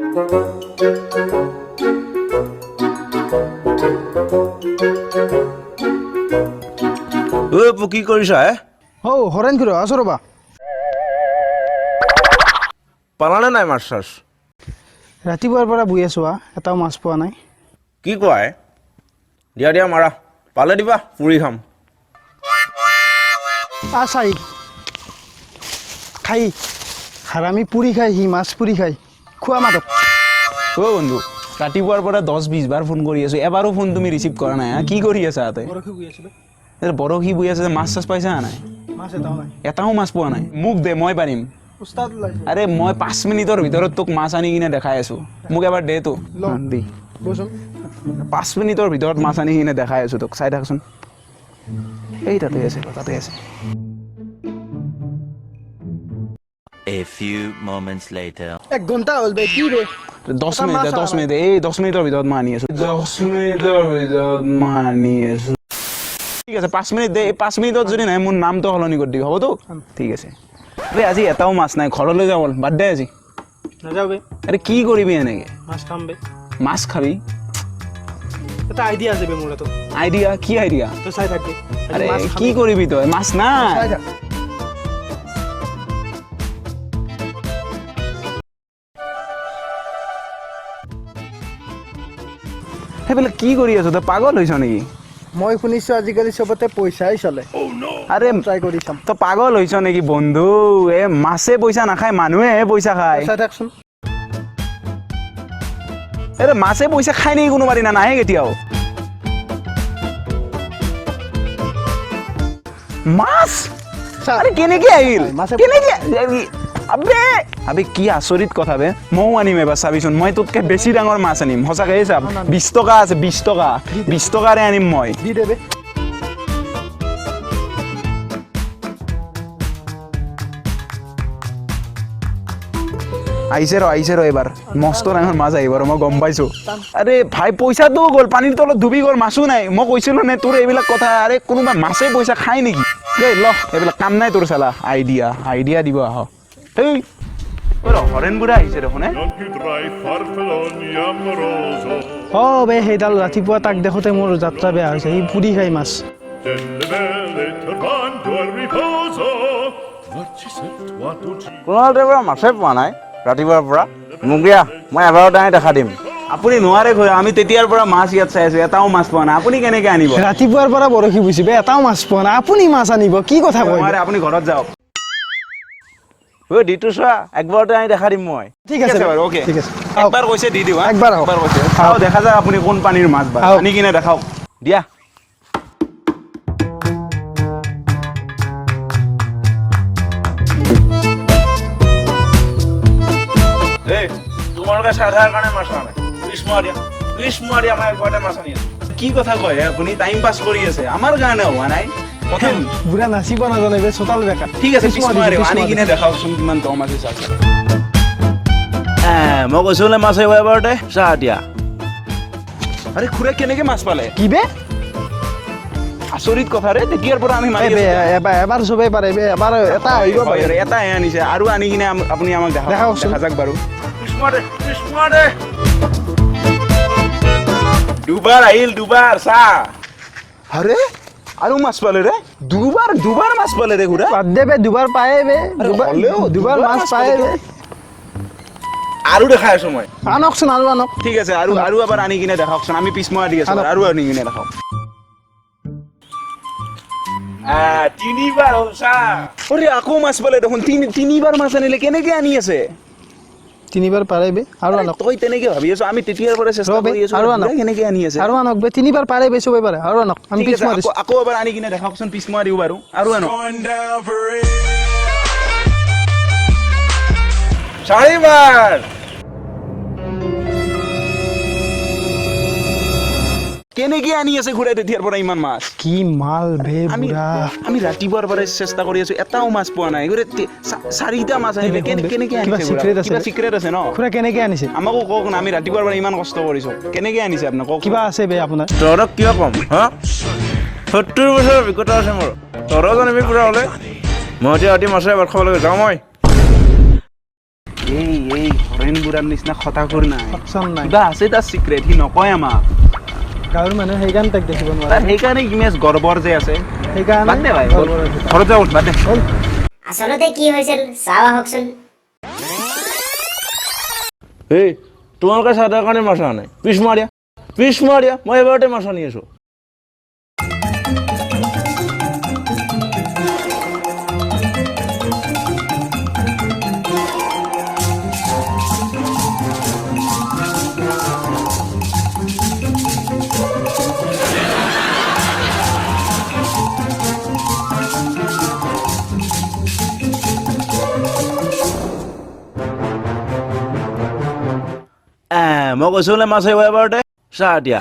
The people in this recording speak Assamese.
ঐ পু, কি কৰিছা হে? হৌ হৰেণ খুৰা, আছো ৰ'বা। পালানে নাই মাছ চাছ? ৰাতিপুৱাৰ পৰা বহি আছো, এটাও মাছ পোৱা নাই। কি কোৱা হে? দিয়া দিয়া, মাৰা, পালে দিবা, পুৰি খাম। আ চাই খাই হাৰামি, পুৰি খাই সি, মাছ পুৰি খাই খোৱা মাতক। অ' বন্ধু, ৰাতিপুৱাৰ পৰা 10-20 বাৰ ফোন কৰি আছো, এবাৰো ফোন তুমি ৰিচিভ কৰা নাই। হা, কি কৰি আছা তাতে? বৰশী বহি আছো। বৰশী বৈ আছে, মাছ চাছ পাইছা নাই? মাছ এটাও নাই। এটাও মাছ পোৱা নাই? মোক দে, মই পাৰিম। উস্তাদ ওলাইছে। আৰে, মই 5 মিনিটৰ ভিতৰত তোক মাছ আনি কিনে দেখাই আছো। মোক এবাৰ দে তো। ল। দি। বচোন। 5 মিনিটৰ ভিতৰত মাছ আনি কিনে দেখাই আছো তোক, চাই থাকচোন। এই তাতে আছে, তাতে আছে। A few moments later. এক ঘণ্টা হ'ল বে, কি ৰে? 10 এটা মিনিট, মাছ 10 অহা। মিনিট, এই 10 মিনিটৰ ভিতৰত মই আনি আছো। 10 মিনিটৰ ভিতৰত মই আনি আছো। ঠিক আছে, 5 মিনিট দে। এই 5 মিনিটত যদি নাই, মোৰ নামটো সলনি কৰি দিবি, হ'বতো? ঠিক আছে। আৰে, আজি এটাও মাছ নাই, ঘৰলৈ যাব, বাদ দে আজি। নাযাওঁ বে। আৰে, কি কৰিবি এনেকে? মাছ খাম বে। মাছ খাবি? এটা আইডিয়া আছে বে মোৰ হাতত। আইডিয়া? কি আইডিয়া? তই চাই থাক বে। আজি আৰে, মাছ কি খামেই। কৰিবি তই? মাছ নাই। চাই থাক। সেইবিলাক কি কৰি আছ তই? পাগল হৈছ নেকি? মই শুনিছো আজিকালি চবতে পইচাই চলে। আৰে, ট্ৰাই কৰি চাম। তই পাগল হৈছ নেকি বন্ধু? এ মাছে পইচা নাখায়, মানুহেহে পইচা খায়। চাই থাকচোন। আৰে, মাছে পইচা খায় নেকি কোনোবা দিনা? নাহে কেতিয়াও। মাছ! চা। আৰে, কেনেকে আহিল? কেনেকে? আবে আবে, কি আচৰিত কথা বে! ময়ো আনিম এবাৰ, চাবিচোন। মই তোতকে বেছি ডাঙৰ মাছ আনিম সঁচাকে। এই চাব, 20 টকা আছে, 20 টকা, 20 টকাৰে আনিম মই। দি দে বে। আহিছে ৰ, আহিছে ৰ, এইবাৰ মস্ত ডাঙৰ মাছ আহিব ৰ, মই গম পাইছো। আৰে ভাই, পইচাটো গ'ল, পানীৰ তলত ডুবি গ'ল, মাছো নাই। মই কৈছিলো নে তোৰ এইবিলাক কথা? আৰে, কোনোবা মাছে পইচা খায় নেকি? দেই ল, এইবিলাক কাম নাই তোৰ। চালা আইডিয়া আইডিয়া দিব আহ। এই ঐ ৰ, হৰেণ বুঢ়া আহিছে দেখোন হে। Non più tra i farfalloni amoroso অ বে, সেইডাল ৰাতিপুৱা তাক দেখোঁতে মোৰ যাত্ৰা বেয়া হৈছে। সি পুৰি খাই মাছ। Delle belle turbando al riposo Narcisetto a কোনোবাটোৰ পৰা মাছে পোৱা নাই ৰাতিপুৱাৰ পৰা। মোক দিয়া, মই এবাৰতে আনি দেখা দিম। আপুনি নোৱাৰে খুৰা। আমি তেতিয়াৰ পৰা মাছ ইয়াত চাই আছো, এটাও মাছ পোৱা নাই। আপুনি কেনেকে আনিব? ৰাতিপুৱাৰ পৰা বৰশী বৈছো বে, এটাও মাছ পোৱা নাই। আপুনি মাছ আনিব? কি কথা কয়? নোৱাৰে, আপুনি ঘৰত যাওক। ঐ, দিটো চোৱা, একবাৰতে আনি দেখা দিম মই। ঠিক আছে। বাৰু, অ'কে। ঠিক আছে। একবাৰ কৈছে, দি দিওঁ হা? একবাৰ আহক। একবাৰ কৈছে। চাওঁ, দেখা যাওক আপুনি কোন পানীৰ মাছ বাৰু। আহক। আনি কিনে দেখাওক। দিয়া। এই, তোমালোকে চাই থকাৰ কাৰণে মাছ অহা নাই। প্লিজ মোৱা দিয়া, প্লিজ মোৱা দিয়া, মই একবাৰতে মাছ আনি আছো। কি কথা কয় হে আপুনি? টাইম পাছ কৰি আছে, আমাৰ কাৰণে হোৱা নাই কথা। বুঢ়া নাচিব নাজানে বে, চোতাল বেকা। ঠিক আছে। পিছ মোৱা পিছ দিছো, পিছ আনি মোৱা কিনে দিছো। দেখাওকচোন কিমান দম আছে চাওক। মই কৈছো বোলে মাছ আহিব এবাৰতে, চাহ দিয়া। আৰে খুৰা, কেনেকে মাছ পালে? কি বে? আচৰিত কথা ৰে, তেতিয়াৰ পৰা আমি মাৰি এই বে, আছো। এবাৰ এবাৰ চবেই পাৰে বে, এবাৰ এটা আহিব হয়, পাৰে। এটাহে আনিছে, আৰু আনি কিনে আপুনি আমাক দেখাওক। দেখাওকচোন। দেখা যাক বাৰু। পিছ মোৱা দে, পিছ মোৱা দে। দুবাৰ আহিল, দুবাৰ, চাহ। আৰে, আৰু মাছ পালে ৰে! দুবাৰ দুবাৰ মাছ পালে ৰে খুৰা। বাদ দে বে, দুবাৰ পায়ে বে। দুবাৰ হ'লেও দুবাৰ দুবাৰ মাছ মাছ পায়ে পালে। বে। আৰু দেখাই আছো মই। আনকচোন, আৰু আনক। ঠিক আছে, আৰু আৰু এবাৰ আনি কিনে দেখাওকচোন। আমি পিছমোৱা দি আছো। আনক। আৰু আনি কিনে দেখাওক। তিনিবাৰ হ'ল, চাহ। অৰে, আকৌ মাছ পালে দেখোন। তিনিবাৰ মাছ আনিলে, কেনেকে আনি আছে? তিনিবাৰ পাৰে বে, আৰু আৰে, আনক। তই তেনেকে ভাবি আছ, আমি তেতিয়াৰ পৰা চেষ্টা ৰ বে, কৰি আছো। আৰু আনক। খুৰাই কেনেকে আনি আছে? আৰু আনক বে, তিনিবাৰ পাৰে বে, চবেই পাৰে, আৰু আনক। আমি ঠিক পিছ আছে। মোৱা আকৌ দিছো। আকৌ এবাৰ আনি কিনে দেখাওকচোন, পিছমোৱা দিওঁ বাৰু। আৰু আনক। চাৰিবাৰ। কেনেকে আনি আছে খুৰাই তেতিয়াৰ পৰা ইমান মাছ? কি মাল বে! আমি বুঢ়া। আমি ৰাতিপুৱাৰ পৰাই চেষ্টা কৰি আছো, এটাও মাছ পোৱা নাই। খুৰাই চাৰিটা মাছ আনিলে। কেনেকে কিবা আনিছে খুৰা? secret আছে কিবা বে। চিক্ৰেট আছে ন? খুৰা, কেনেকে আনিছে? আমাকো কওক না, আমি ৰাতিপুৱাৰ পৰা ইমান কষ্ট কৰিছো। কেনেকে আনিছে আপুনি, কওক। কিবা আছে বে আপোনাৰ। তহঁতক কিয় ক'ম হা? 70 বছৰৰ অভিজ্ঞতা আছে মোৰ। তহঁতৰ জানিবি পুৰা হ'লে। মই এতিয়া ৰাতি মাছেৰে ভাত খাব লাগে, যাওঁ মই। এই এই হৰেণ বুঢ়াৰ নিচিনা খতাখুৰ নাই। অপচন নাই। কিবা আছে তাৰ চিক্ৰেট, সি নকয় আমাক। গাঁৱৰ মানুহে সেইকাৰণে তাক দেখিব তাৰ নোৱাৰে। সেইকাৰণে ইমেজ গৰ্বৰ যে আছে। সেইকাৰণে বাদ দে ভাই। গৰ্বৰ আছে তাৰ। ঘৰত যাওঁ, বাদ দে। আচলতে কি হৈছিল চাওঁ আহকচোন। এই, তোমালোকে চাহ তাৰ কাৰণে মাছ অনা নাই। পিছ মাৰিয়া, পিছ মাৰিয়া, মই এবাৰতে মাছ আনি আছোঁ। মই কৈছোঁ বোলে মাছ আহিব এবাৰতে। চাহ দিয়া।